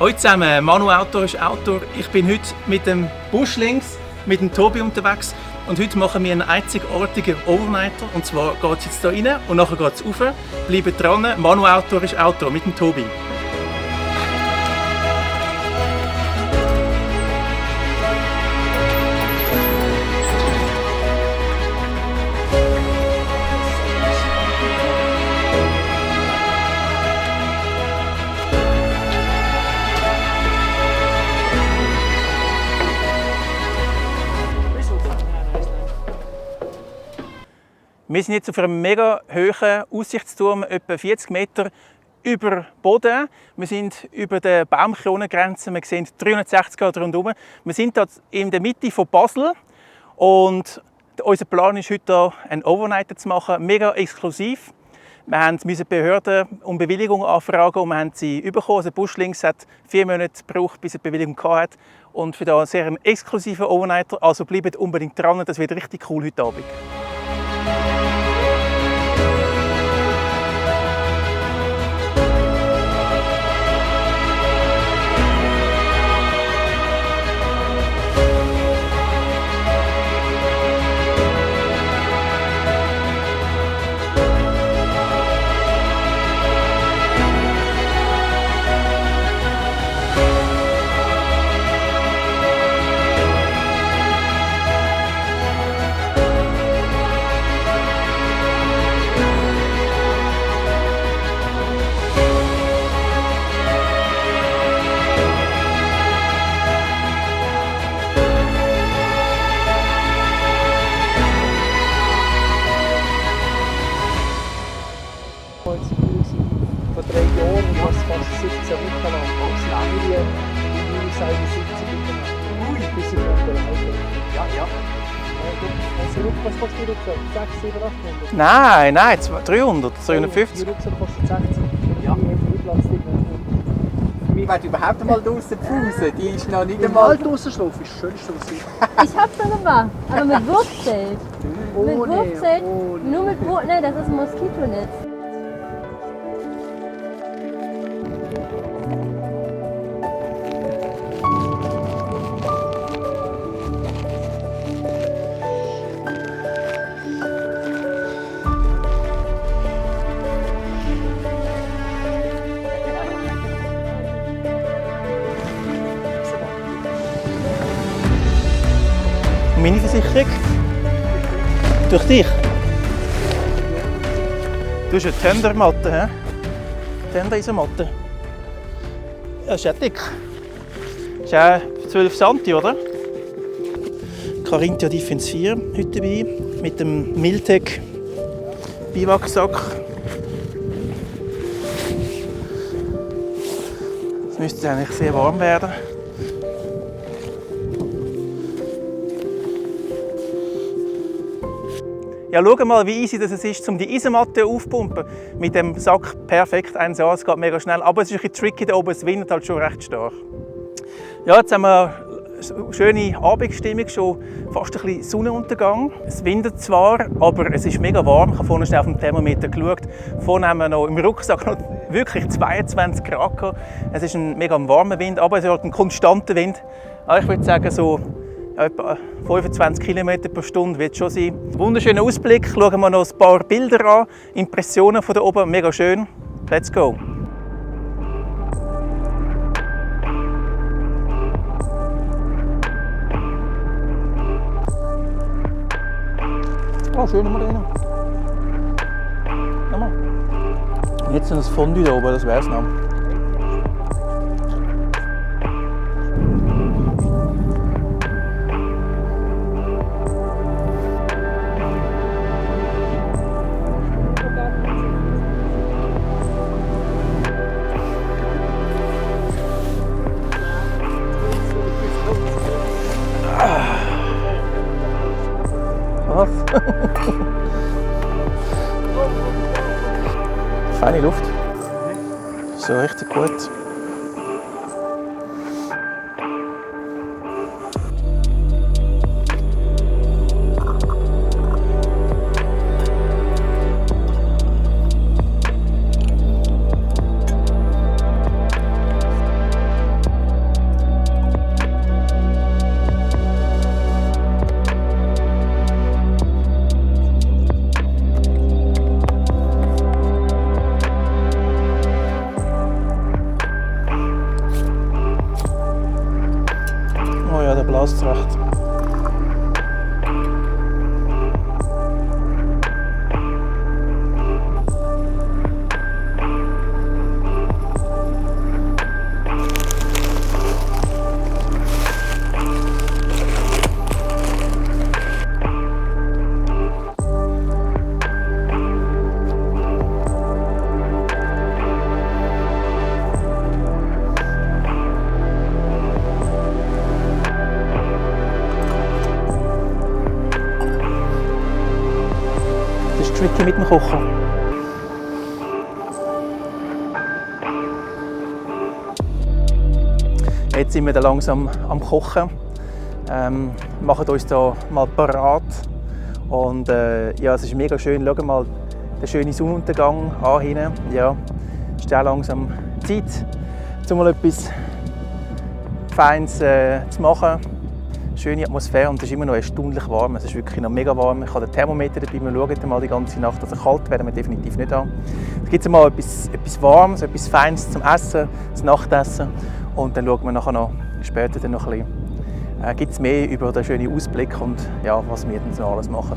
Hallo zusammen, Manu Outdoor ist Outdoor. Ich bin heute mit dem Buschlings, mit dem Tobi unterwegs und heute machen wir einen einzigartigen Overnighter. Und zwar geht es jetzt hier rein und nachher geht es rauf. Bleibt dran, Manu Outdoor ist Outdoor mit dem Tobi. Wir sind jetzt auf einem mega hohen Aussichtsturm, etwa 40 Meter über Boden. Wir sind über der Baumkronengrenze, wir sehen 360 Grad rundherum. Wir sind hier in der Mitte von Basel und unser Plan ist heute einen Overnighter zu machen, mega exklusiv. Wir mussten Behörden um Bewilligung anfragen und wir haben sie bekommen. Also Buschlings hat 4 Monate gebraucht, bis er die Bewilligung hatte. Und für einen sehr exklusiven Overnighter, also bleibt unbedingt dran, das wird richtig cool heute Abend. Vor 3 Jahren und was fast 17 Wochen lang als Familie in seine Sitzung gemacht. Bis in den Ja. Was kostet die Rucksack? 600, 700, 800? Nein, 300, 350. Die Rucksack kostet 60. Ja. Wir werden überhaupt einmal draußen pfusen. Die ist noch nicht Im einmal... Wald draussen schlafen ist das Schönste, was ich... Ich hab's schon gemacht, aber mit Wurfzelt. Mit Ohne, Wurfzelt, ohne. nur mit Wurf, nein, das ist ein Moskitonetz. Meine Versicherung? Durch dich? Du hast eine Tendermatte, hä? Tender-Isomatte. Ja, ist ja dick. Ist ja 12 cm, oder? Carinthia Defense 4 heute dabei. Mit dem Miltec Biwaksack. Es müsste eigentlich sehr warm werden. Ja, schau mal, wie easy das ist, um die Isomatte aufzupumpen. Mit dem Sack perfekt 1A, es geht mega schnell. Aber es ist ein bisschen tricky da oben, es windet halt schon recht stark. Ja, jetzt haben wir eine schöne Abendstimmung, schon fast ein bisschen Sonnenuntergang. Es windet zwar, aber es ist mega warm. Ich habe vorhin schnell auf dem Thermometer geschaut. Vorhin haben wir noch im Rucksack noch wirklich 22 Grad gehabt. Es ist ein mega warmer Wind, aber es ist halt ein konstanter Wind. Aber ich würde sagen, so etwa 25 km pro Stunde wird es schon sein. Wunderschöner Ausblick. Schauen wir noch ein paar Bilder an. Impressionen von da oben, mega schön. Let's go! Oh, schön mal rein. Und jetzt noch ein Fondue da oben, das wär's noch. Was? Feine Luft. So richtig gut. alles zurecht. Tricky mit dem Kochen. Jetzt sind wir dann langsam am Kochen. Machen uns hier mal parat. Und ja, es ist mega schön. Schau mal den schönen Sonnenuntergang an hinten. Ja, es ist auch langsam Zeit, um mal etwas Feines zu machen. Schöne Atmosphäre und es ist immer noch erstaunlich warm. Es ist wirklich noch mega warm. Ich habe den Thermometer dabei. Wir schauen mal die ganze Nacht. Also kalt werden wir definitiv nicht an. Es gibt mal etwas Warmes, etwas Feines zum Essen, zum Nachtessen. Und dann schauen wir nachher noch, später dann noch ein bisschen, gibt es mehr über den schönen Ausblick und ja, was wir dann so alles machen.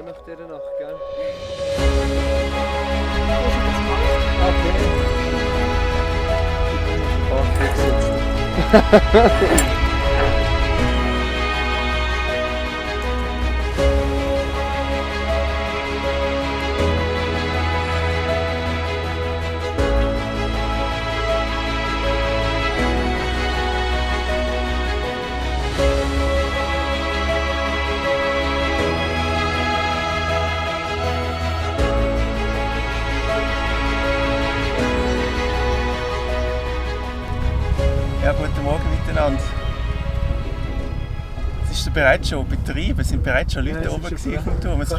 Nach dieser Nacht, gell? Ja, guten Morgen miteinander. Es ist bereits schon Betrieb, es sind bereits schon Leute oben gewesen auf dem Turm. Jetzt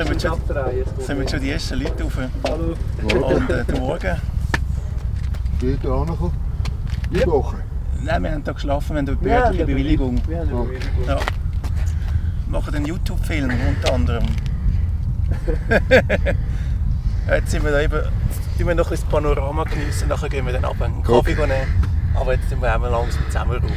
kommen schon die ersten Leute rauf. Hallo. Und der Morgen. Geht ihr auch noch? Die Woche? Nein, wir haben hier geschlafen, wir haben eine behördliche Bewilligung. Wir haben eine Bewilligung. Ja. Wir machen einen YouTube-Film unter anderem. Jetzt sind wir da eben, wir noch das Panorama geniessen, nachher gehen wir dann runter einen Kaffee nehmen. Aber jetzt sind wir auch langsam zusammenräumen.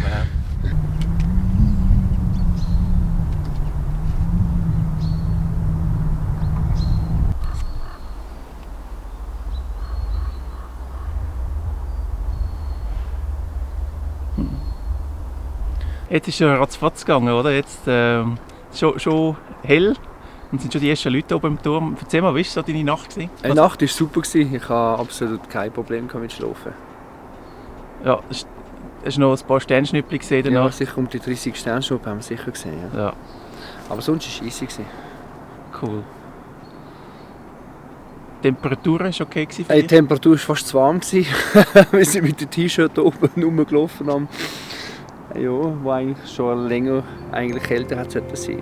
Jetzt ist es schon ratzfatz gegangen, oder? Jetzt schon hell und sind schon die ersten Leute oben im Turm. Erzähl mal, wie war so deine Nacht? Die Nacht war super. Ich hatte absolut kein Problem mit Schlafen. Ja, hast du noch ein paar Sternschnüppel gesehen danach? Ja, sicher um die 30 Sternschnuppen haben wir sicher gesehen. Ja. Ja, Aber sonst war es easy. cool. Die Temperatur war okay für Die dich? Temperatur war fast zu warm. Wir sind mit dem T-Shirt oben rumgelaufen haben. Ja, wo eigentlich schon länger kälter hat sein sollte. Ja.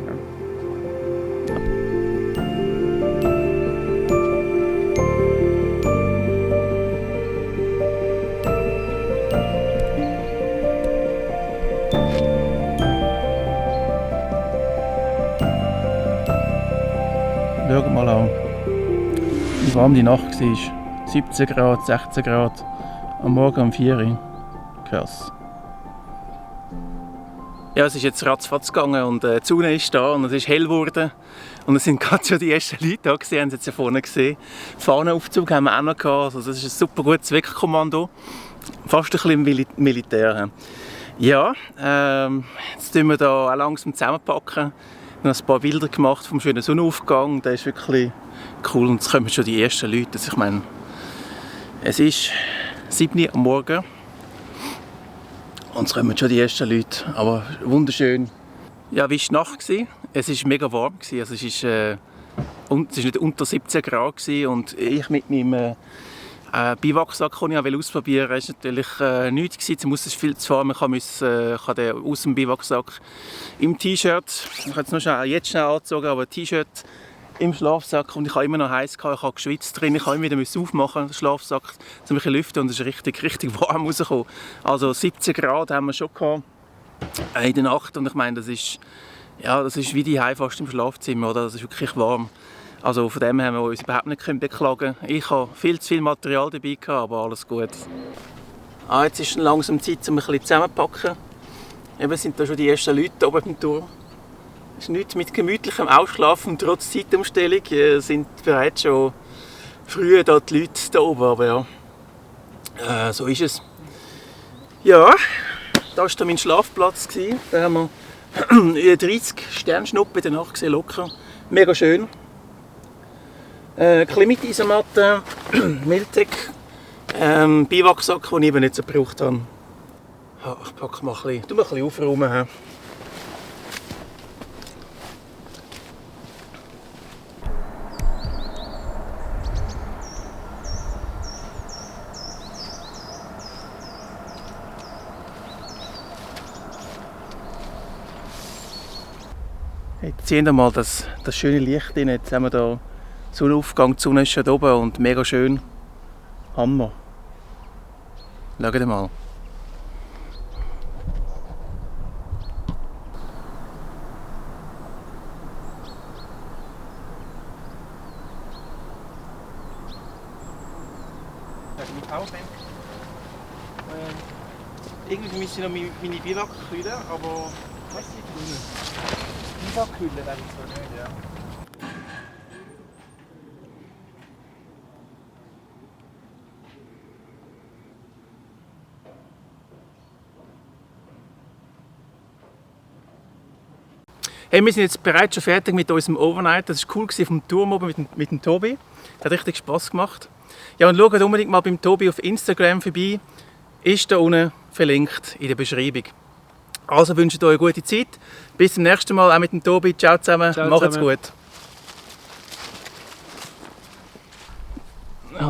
Schau mal an, wie warm die Nacht war. 17 Grad, 16 Grad, am Morgen um 4 Uhr. Krass. Ja, es ist jetzt ratzfatz gegangen und die Sonne ist da und es ist hell geworden. Und es sind gerade schon die ersten Leute da gewesen, haben sie jetzt ja vorne gesehen. Fahnenaufzug haben wir auch noch gehabt, also das ist ein super gutes Weckerkommando. Fast ein bisschen Militär. Ja, jetzt tun wir da auch langsam zusammenpacken. Wir haben ein paar Bilder gemacht vom schönen Sonnenaufgang, der ist wirklich cool und jetzt kommen schon die ersten Leute. Also ich meine, es ist 7 Uhr am Morgen und es kommen schon die ersten Leute, aber wunderschön. Ja, wie war die Nacht? Es war mega warm, also es war nicht unter 17 Grad und ich mit meinem Biwaksack, den ich ausprobieren wollte, war natürlich nichts. Es muss viel zu fahren. Ich kann den aus dem Biwaksack im T-Shirt, ich habe es noch jetzt schnell angezogen, aber T-Shirt, im Schlafsack und ich habe immer noch heiß gehabt, ich habe geschwitzt drin, ich habe immer wieder aufmachen, den Schlafsack, um ein bisschen lüften und es ist richtig warm rausgekommen. Also 17 Grad haben wir schon gehabt in der Nacht und ich meine, das ist wie die fast im Schlafzimmer, oder? Das ist wirklich warm. Also von dem haben wir uns überhaupt nicht beklagen. Ich habe viel zu viel Material dabei gehabt, aber alles gut. Jetzt ist es langsam Zeit, um ein bisschen zusammenzupacken. Eben sind da schon die ersten Leute oben im Turm. Es ist nichts mit gemütlichem Ausschlafen, trotz Zeitumstellung sind bereits schon früh da die Leute da oben, aber ja, so ist es. Ja, da war mein Schlafplatz. Da haben wir 30 Sternschnuppen in der Nacht gesehen, locker. Mega schön. Ein bisschen mit Isomatte, Miltec, Biwaksack, den ich eben nicht so gebraucht habe. Ich packe mal ein bisschen aufräumen. Jetzt sehen wir mal das schöne Licht rein. Jetzt haben wir hier Sonnenaufgang, die Sonne ist schon oben und mega schön. Hammer. Schaut mal. Irgendwie müssen noch meine Biwak kühlen, aber was ist drin? Biwak kühlen wäre ich zwar nicht, ja. Hey, wir sind jetzt bereits schon fertig mit unserem Overnight. Das war cool vom Turm oben mit dem Tobi. Das hat richtig Spass gemacht. Ja, und schaut unbedingt mal beim Tobi auf Instagram vorbei. Ist da unten verlinkt in der Beschreibung. Also wünsche ich euch eine gute Zeit. Bis zum nächsten Mal auch mit dem Tobi. Ciao zusammen. Macht's gut.